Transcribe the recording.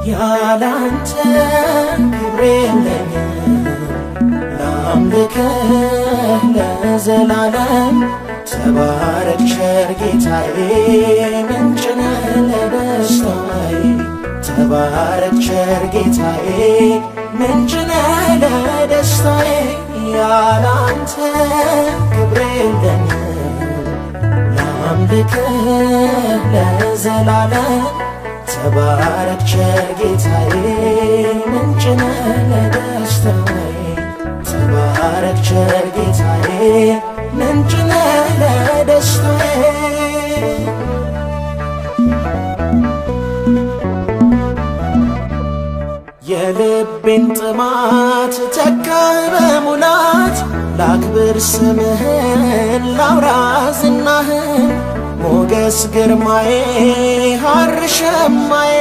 ያላንተ ክብር የለኝም፣ ላምልክህ ለዘላለም። ተባረክ ቸር ጌታዬ፣ ምንጭ ነህ ለደስታዬ። ተባረክ ቸር ጌታዬ፣ ምንጭ ነህ ለደስታዬ። ያላንተ ክብር የለኝም፣ ላምልክህ ለዘላለም። ተባረክ ቸር ጌታዬ፣ ምንጭ ነህ ለደስታዬ። ተባረክ ቸር ጌታዬ፣ ምንጭ ነህ ለደስታዬ። የልቤን ጥማት ተካ በሙላት፣ ላክብር ስምህን፣ ላውራ ዝናህን። ሞገስ ግርማዬ፣ ሐር ሸማዬ፣